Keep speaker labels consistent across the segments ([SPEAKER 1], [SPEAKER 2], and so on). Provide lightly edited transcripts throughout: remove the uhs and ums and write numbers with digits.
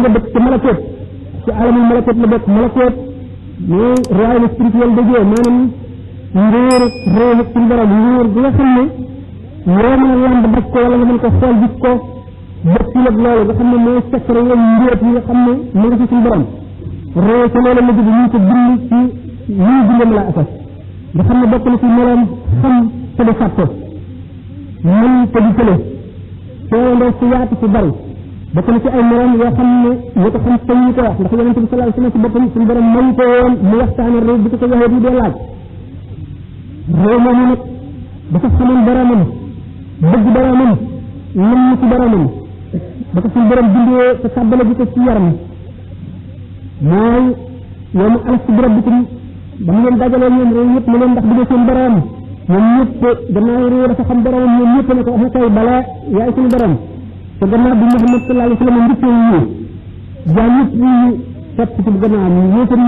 [SPEAKER 1] nga dëkk ci malakoot ci alamul malakoot la bokk malakoot mooy royaume spirituel de Dieu maanaam nguur réew suñu borom nguur bi nga xam ne yoo mën a lamb daj ko wala nga mën ko xool gis ko bët ci lépp loolu nga xam ne mooy secret yooyu mbóot yi nga xam ne mu ngi ci suñu borom réew ci loolu la jóge ñu ko bind ci ñu bindee la asas nga xam ne bokk na ci meloom xam te di fàtte mën te di tële teewandoo ci yaatu ci bari bokk na ci ay meloom yoo xam ne ñu ko xam sañ ñu ko wax ndax yonente bi sallallahu alayhi wasallam ci boppam suñu borom mañ ko woon mu waxtaane réew bi ko ko waxee di dee laaj réew moomu nag dafa xamoon boromam bëgg boromam nam ci boromam ba ko suñu borom bindee te sàbbale bi ko ci yaram mooy yow mu alas ci birab bitum ba mu leen dajalee ñoom réew yëpp ne leen ndax bëgg seen borom ñoom ñëpp gannaaw réew dafa xam boromam ñoom ñëpp ne ko wax kay bala yaay suñu borom te gannaaw bi Muhammad sallallahu alayhi wasallam ndikkee ñu jaam ñëpp ñu topp ci gannaaw ñu yéefar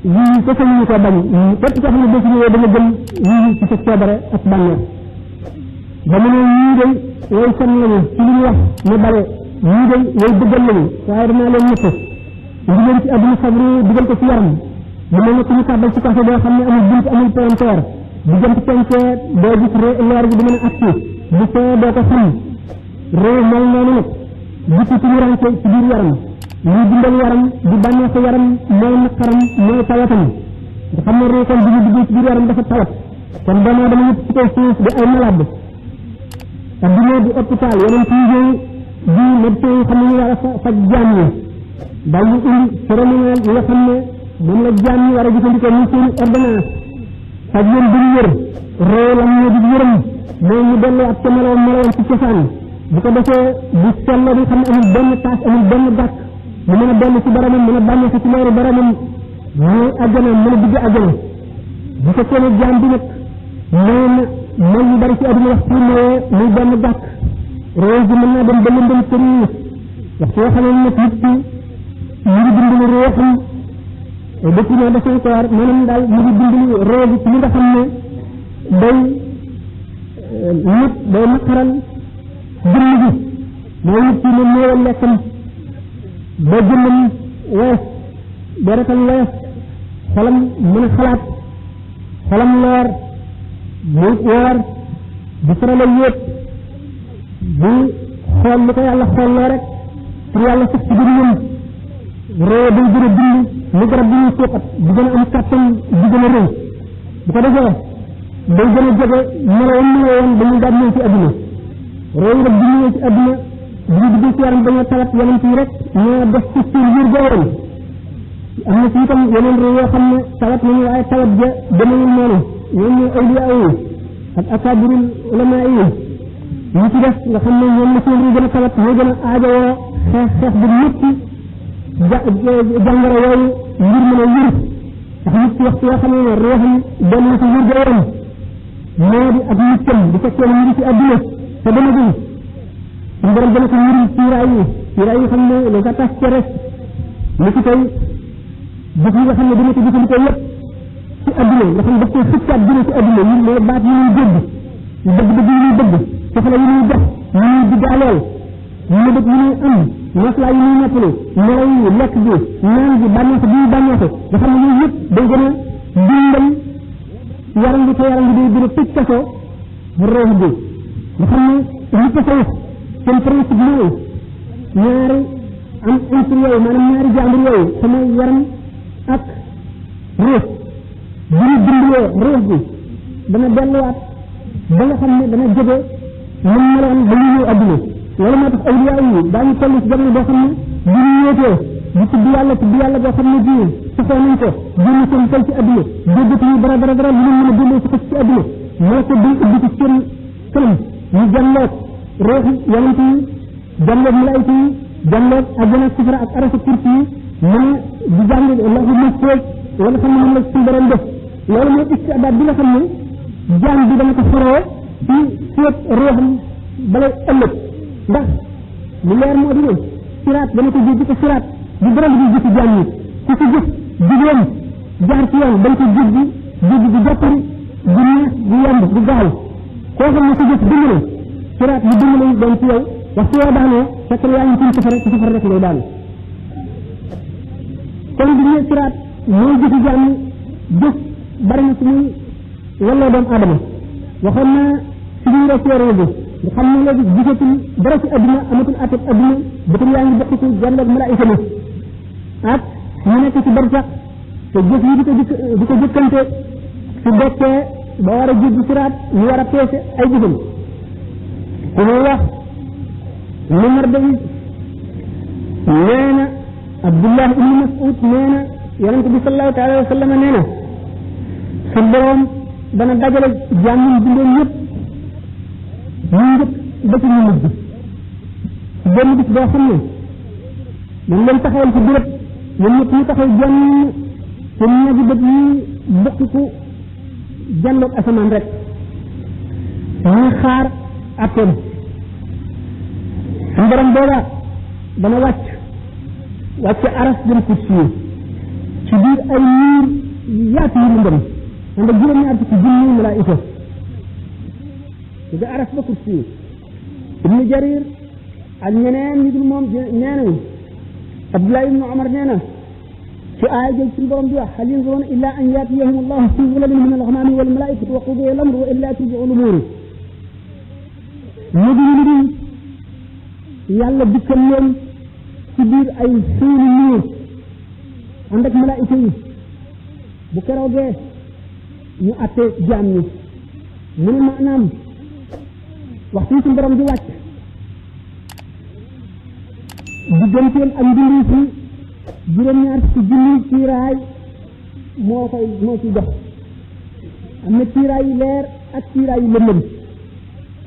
[SPEAKER 1] yi ko sañ ñu ko bañ képp koo xam ne boo ci ñëwee da nga jëm ñu ci sa coobare ak bànneex ba mu ne ñii day way san lañu ci li ñu wax ñu bare ñii day way dëggal lañu waaye danaa leen ñëpp indi leen ci àdduna sabri dugal ko ci yaram mu mel ne ku ñu kàbbal ci kafe boo xam ne amul bunt amul palanteer bu jant pencee doo gis leer bi di mën a agsi bu fee doo ko xam réew mel noonu nag bu ci ñu rànke ci biir yaram luy dundal yaram di bànneexu yaram mooy naqaram mooy tawatam nga xam ne réew kon bu ñu duggee ci biir yaram dafa tawat kon doomu dama yëpp ci kaw suuf di ay malade adduna di hôpital yeneen ci ñëw di médecin yi xam ne ñu war a faj jaam ñi daal ñu indi cérémonie yi nga xam ne moom la jaam ñi war a jëfandikoo ñu seen ordonnance faj leen duñu wér réew lam ñu di yërëm mooy ñu dellu ak ca meloon ci cosaan bu ko defee bu selloo bi xam ne amul benn taas amul benn dàkk mu mën a dellu ci boromam mën a bànneeku ci leeru boromam muy àjjana mën a dugg àjjana bu fekkee ne jaam bi nag mooy yu bari ci àdduna waxtu muy benn dàkk réew bi mën naa dem ba lëndëm sëriñ waxtu yoo xam ne nag nit ki ñu ngi dundal réexam depuis ne dafay koor maanaam daal ñu ngi dundal réew bi ci li nga xam ne day naqaral jëmm gi mooy nit ki ne néewal lekkam ba jëmmam wees deretam wees xolam mën a xalaat xolam leer muy woor di farala yépp di xool li ko yàlla xoolloo rek pour yàlla sax ci biir ñun réew day gën a dund lu garab bi ñuy suuxat di gën a am kàttan di gën a rëy bu ko defee day gën a jege meloon dañuy daal ñëw ci adduna réew nag bi ñëwee ci adduna bi ñu duggee ci yaram dañoo tawat yonent yi rek ñoo def ci seen biir goowoon am na ci itam yeneen réew yoo xam ne tawat nañu waaye tawat ja demewul noonu ñoom ñoo awliya yi ak akabirul ulama yi ñu ci def nga xam ne ñoom la seen réew gën a tawat ñoo gën a aajowoo xeex bu métti jàngoro yooyu ngir mën a wér ndax nit ci waxtu yoo xam ne réexam dellu na ci wér goowoon moo di ak muccam di fekkee ne ñu ngi ci adduna te dama gën suñu borom dana ko ñëri ciiraay yi xam ne les attaques terrestres ni ki tey dëkk yi nga xam ne dina ko jëfandikoo yëpp ci adduna nga xam ne daf koy xëccaat dina ci adduna yi mais baat yi ñuy dégg bëgg-bëgg yi ñuy bëgg soxla yi ñuy jox yi ñuy diggaaleel ñu bëgg yi ñuy am maslaa yi ñuy nettali melo yi lekk bi naan bi bànneex bi bànneex nga xam ne yooyu yëpp day gën a dundal yaram bi te yaram bi day gën a tëj kaso réew bi nga xam ne li tasawuf seen principe mooy ñaari am unsur yooyu maanaam ñaari jàmbur yooyu sama yaram ak ruux bu ñu dimbalee ruux bi dana delluwaat ba nga xam ne dana jóge mën meloon ba ñu ñëw adduna loolu moo tax awliya yi daañu toll ci jamono boo xam ne bu ñu wéetee di tudd yàlla boo xam ne bii saxoo nañ ko génn seen xel ci adduna déggatuñu dara lu ñu mën a génnee ci adduna moo ko duñ ubbi ci seen kanam ñu jànloog ruux yonent yi jànloog malaayika yi jànloog àjjana safara ak arasa kursi yi mën a di jàng lahu mahfuuz wala xam ne moom la suñu borom def loolu mooy istidaad bi nga xam ne jaam bi dana ko xoroo ci seet ruuxam balay ëllëg ndax lu leer moo di ne siraat dana ko jéggi ko siraat di dara lu jëf jaam yi ku ci jëf jigéen jaar ci yoon dañ ko jéggi bu jàppari bu neex bu yomb bu gaaw koo xam ne sa jëf dëng na siraat bu dëng na doon ci yow waxtu yoo daanoo fekk yaa ngi ci safara rek ngay daanu kon bi ñu siraat mooy jëfi jàmm jëf bari na ci muy wala doomu aadama waxoon na suñu recevoir bi nga xam ne léegi gisatul dara ci adduna amatul atat adduna bëtul yaa ngi bokk ci jàndoog malaayika ni ak ñu nekk ci barsax te jëf yi di ko jëkkante su dekkee ba war a jéggi siraat ñu war a peese ay jëfam ku muy wax lu Mardawi nee na Abdullah ibn Mas'ud nee na yonente bi sallallahu taala wa sallam nee na sa borom dana dajale jàmm bindoon yëpp ñu njëkk ba ci ñu mujj benn bis boo xam ne dañ leen taxawal ci béréb ñoom ñëpp ñu taxaw jenn te ñaari bët yi bokkiku jànloog asamaan rek ñuy xaar atteem suñu borom boobaa dana wàcc aras jëm kursi yi ci biir ay niir yaatu yu lëndëm ànd ak juróom-ñaar fukki junni malaayika ga aras ba kursi yi ibnu jarir ak ñeneen ñu dul moom nee nañu abdullah ibnu omar nee na ci aaya jël suñu borom di wax hal yanzuruna illa an yatiyahum allahu fi zulalin min al-ghamami wal malaikatu wa qudiya al-amru wa illa turji'u al-umur ñu di yàlla dikkal leen ci biir ay suuli niir ànd ak malaayika yi bu keroogee ñu atte jaam ñi mu ne maanaam waxtu suñu borom di wàcc digganteem ak mbindi fi juróom-ñaar ci junni ciiraay moo ci dox am na ciiraay yu leer ak ciiraay yu lëndëm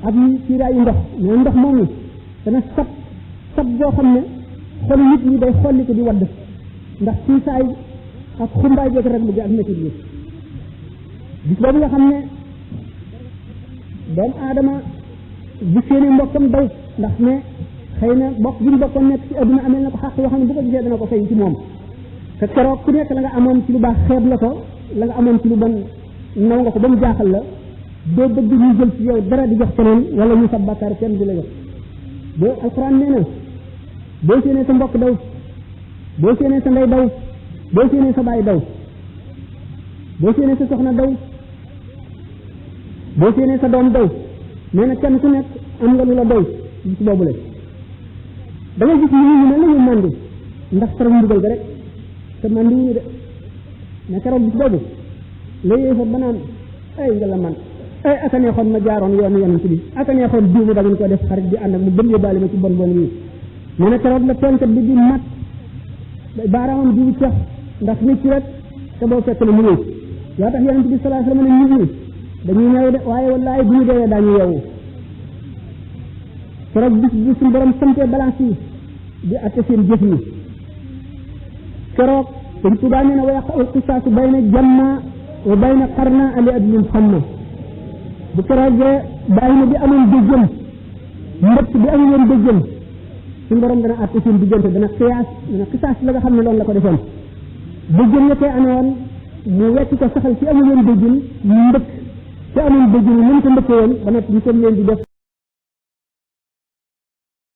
[SPEAKER 1] ak ciiraay yu ndox mais ndox moomu dana sab boo xam ne xol nit ñi day xolli ko di wadd ndax siisaay ak xumbaay beeg rek bi ak métit bi gis boobu nga xam ne doomu aadama bu seeni mbokkam daw ndax ne xëy na bokk bi mu bokkoon nekk ci adduna amel na ko xàq yoo xam ne bu ko gisee dana ko fay ci moom te keroog ku nekk la nga amoon ci lu baax xeeb la ko la nga amoon ci lu bon naw nga ko ba mu jaaxal la doo bëgg ñu jël ci yow dara di jox keneen wala ñu sa bàkkaar kenn di la jox boo alxuraan nee na boo séenee sa mbokk daw boo séenee sa ndey daw boo séenee sa baay daw boo séenee sa soxna daw boo séenee sa doom daw nee na kenn ku nekk am nga lu la doy ci boobu la da ngay gis ñu ne la ñu màndi ndax keroog mbugal ga rek te màndi ñu de mais keroog bis boobu la yéey fa banaan ay nga la man ay aka neexoon ma jaaroon yoonu yonent bi aka neexoon diw mi dañu ko def xarit di ànd ak mu bëm yóbbaale ma ci bon bon yi nee na keroog la tooñkat bi di mat baaraamam di cax ndax nit ci rek te boo fekk na mu ñëw yaa tax yonent bi sallallahu alayhi wa sallam nit ñi dañuy ñëw de waaye wallaay bu ñu deewee daañu yeewu keroog bis bi suñu borom santee balance yi di atte seen jëf yi keroog dañ tudaa nee na wa yaqa'ul qisaasu bayna jamma wa bayna qarna ali adlin xamma bu keroogee bàyyi na bi amoon dëjjëm mbëtt bi amoon woon dëjjëm suñu borom dana atte seen diggante dana xisaas la nga xam ne loolu la ko defoon dëjjëm ya koy amoon mu wecc ko saxal ci amoon woon dëjjëm mbëtt ci amoon dëjjëm ñu ko mbëkkee woon ba nag ñu ko leen di def